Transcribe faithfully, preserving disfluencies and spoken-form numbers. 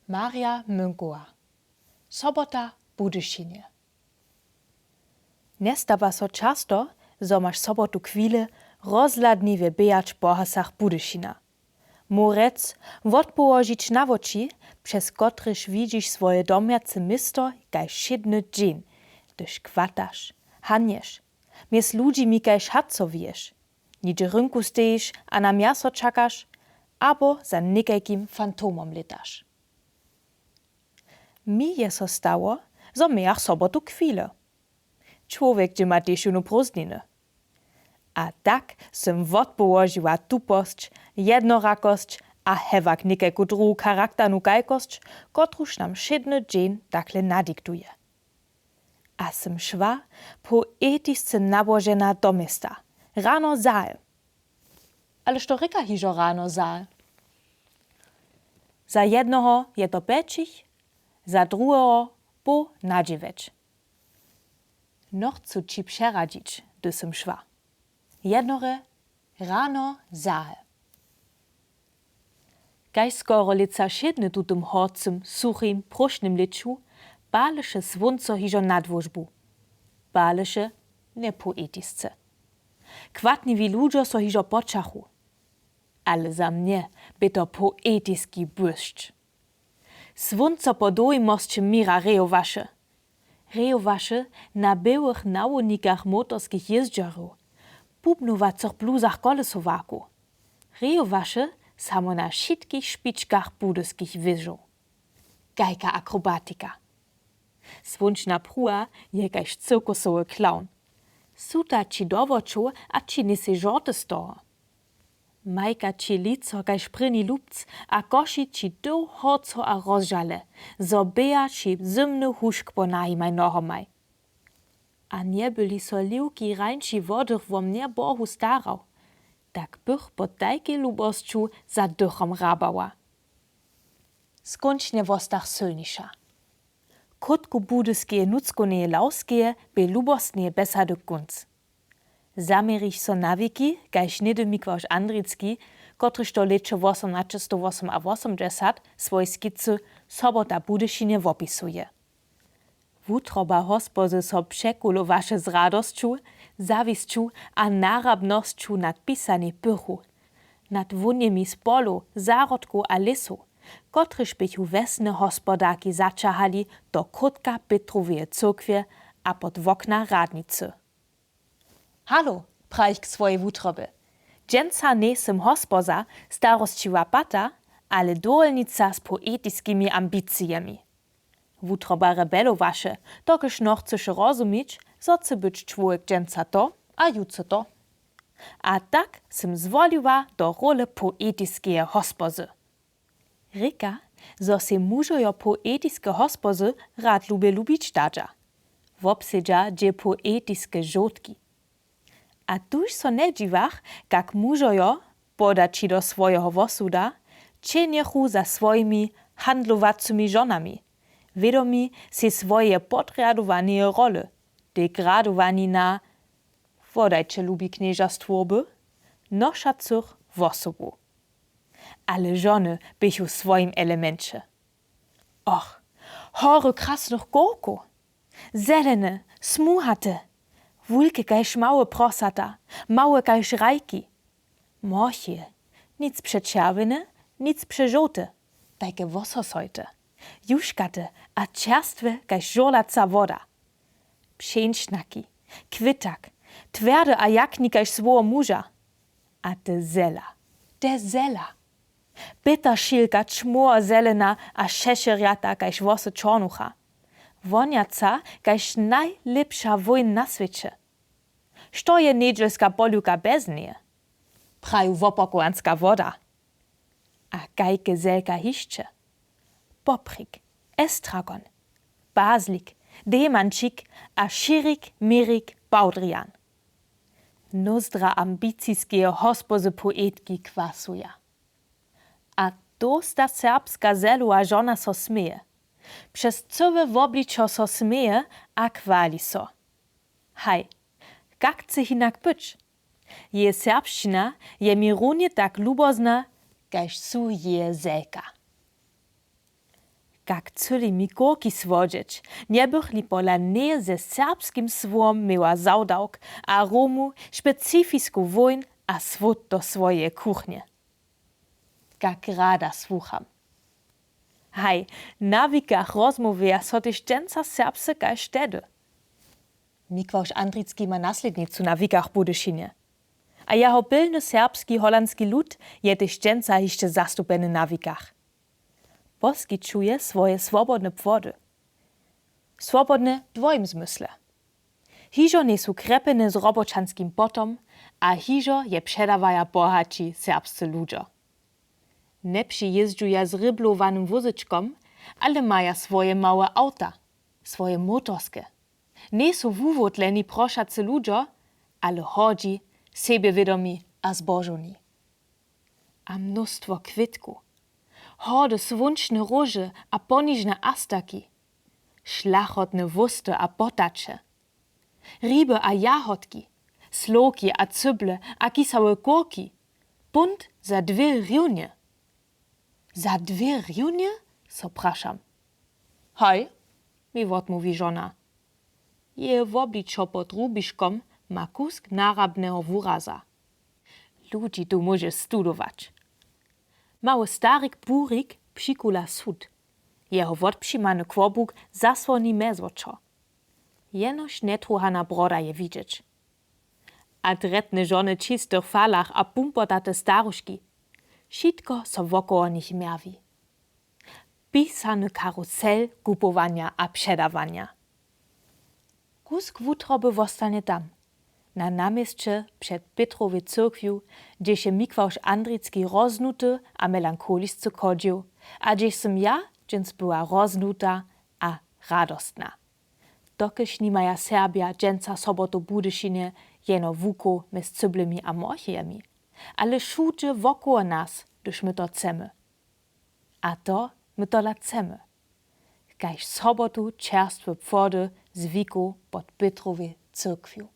Marja Mynkowa. Sobota w Budyšinje. Njestawa so často, zo maš sobotu chwile rozhladniwje běhać po hasach Budyšina. Móhł rjec, wotpołožić na woči, přez kotrež widźiš swoje domjace město kaž wšědny dźeń, hdyž chwataš, hanješ, mjez ludźimi kaž haco wješ, něhdźe rynku stejiš a na mjaso čakaš, abo za někajkim fantomom lětaš. Mi je so stało, zo mějach sobotu chwile. Čłowjek dźě ma tež jónu prózdniny. A tak sym wotpołožiła tuposć, jednorakosć a hewak někajku druhu charakternu kajkosć, kotruž nam wšědny dźeń takle nadiktuje. A sym šła poetisce nałožena do města, rano zahe. Ale što rěka hižo rano zahe? Za jednoho je to pjećich, za druheho poł na dźewjeć. Nochcu ći přeradźić, hdy sym šła. Jednore rano zahe. Kaž skoro lětsa wšědny w tutym horcym, suchim, próšnym lěću, paleše słónco hižo nad wóžbu. Paleše njepoetisce. Chwatniwi ludźo so hižo poćachu. Ale za mnje bě to poetiski błyšć. Słónco po dołhim mosće měra rejowaše. Rejowaše na běłych nawodnikach motorskich jězdźerjow, bubnowacych bluzach kolesowarkow. Rejowaše samo na wšitkich špičkach budyskich wěžow. Kajka akrobatika. Słónčna pruha je kaž cyrkusowy clown. Suta ći do wočow a čini sej žorty z toho. Majka ći lico kaž prěni lubc a koši ći dołho co a rozžale, zo běha ći zymny hušk po nahimaj nohomaj. A njeby-li so liwki rańši wodych wo mnje bohu starał, tak bych pod tajkej lubosću za dychom hrabała. Skónčnje wostach sylniša. Krótku budyskeje nutřkowneje lawskeje bě lubostneje bjesady kónc. Zaměriš so na wiki kaž něhdy mikławš andricki, kotryž to lěće wosomnaćestowosomawosomdźesat swóje skicy sobota w budyšinje wopisuje. Wutroba hospozy so překulowaše z radosću, zawisću a narabnosću nad pisanej pychu, nad wónjemi z polow, zahrodkow a lěsow, kotrež běchu wjesne hospodarki zaćahali do krótka pětroweje cyrkwje a pod wokna radnicy. Halo, prajich k swojej wutrobje. Dźensa njejsym hospoza, starosćiwa pata, ale dowolnica z poetiskimi ambicijemi. Wutroba rebelowaše, dokelž nochcyše rozumić, zo chce być čłowjek dźensa to a jutře to. A tak sym zwoliła do role poetiskeje hospozy. Rěka, zo sej mužojo poetiske hospozy rad lubje lubić dadźa. Wobsedźa dźě poetiske žołdki. A tuž so njedźiwach, kak mužojo, poda ći do swojeho wosuda, ćehnjechu za swojimi handlowacymi žonami, wědomi sej swojeje podrjadowaneje role, degradowani na, wodajće, lubi knježa, stwórby nošacych wosobow. Ale žony běchu w swojim elemenće. Och, hory krasnych kurkow. Zelene, smuhate, wulke kaž małe prosata, małe kaž hrajki. Moche, nic přečerwjene, nic přežołte, tajke wososojte, juškate a čerstwe kaž žurlaca woda. Pšeńšnaki, kwětak, twjerde a jakni kaž słowo muža. A te zela, te zela. Pětašilka čmór zelena a šešerjata kaž włosy čornucha. Wonjaca kaž najlěpša wóń na swěće. Što je njedźelska poliwka bjez njeje? Praju wopokowanska woda. A kajke zelka hišće? Poprik, estragon, bazlik, demančik a širik, mirik, bawdrijan. Nozdra ambiciskeje hospozy poetki kwasuja. A tołsta serbska zelowa žona so směje. Přez cyłe wobličo so směje a chwali so. Haj, kak chce hinak być? Jeje serbšćina je mi runje tak lubozna, kaž su jeje zelka. Kak chcyli mi kurki słodźeć, njebychli pola njeje ze serbskim słowom měła zawdawk, aromu, specifisku wóń a słód do swojeje kuchnje. Kak rada słucham. Haj, na wikach rozmołwjeja so tež dźensa serbsce kaž tehdy. Mikławš Andricki ma naslědnicu na wikach w Budyšinje. A jeho pilny serbski holandski lud je tež dźensa hišće zastupjeny na wikach. Poskićuje swoje swobodne płody. Swobodne w dwojim zmysle. Hižo njejsu krjepjene z roboćanskim potom a hižo je předawaja bohaći serbsce ludźo. Njepřijězdźuja z rěblowanym wózečkom, ale maja swoje małe awta, swoje motorske. Njejsu wuwotleni prošacy ludźo, ale hordźi, sebjewědomi a zbožowni. A mnóstwo kwětkow. Horde słónčne róže a ponižne astaki. Šlachotne wósty a potaće. Hriby a jahodki. Slowki a cyble a kisałe kurki. Bunt za dwě hriwnje. Za dwě hriwnje? So prašam. Haj, mi wotmołwi žona. Jeje wobličo pod rubiškom ma kusk narabneho wuraza. Ludźi tu móžeš studować. Mały starik Burik přikula sud. Jeho wotpřimany kłobuk zasłoni mjezwočo. Jenož njetruhana broda je widźeć. A drjetne žony w čistych falach a pumpotate staruški. Wšitko so wokoło nich mjerwi. Pisany karusel kupowanja a předawanja. Kusk wutroby wostanje tam, na naměsće před Pětrowej cyrkwju, hdźež je Mikławš Andricki roznuty a melancholisce chodźił, a hdźež sym ja dźens była roznuta a radostna. Dokelž nimaja Serbja dźensa sobotu w Budyšinje jeno wukow mjez cyblemi a morchejemi, ale wšudźe wokoło nas, hdyž my to chcemy. A to my tola chcemy. Kaž sobotu čerstwe płody z wikow pod Pětrowej cyrkwju.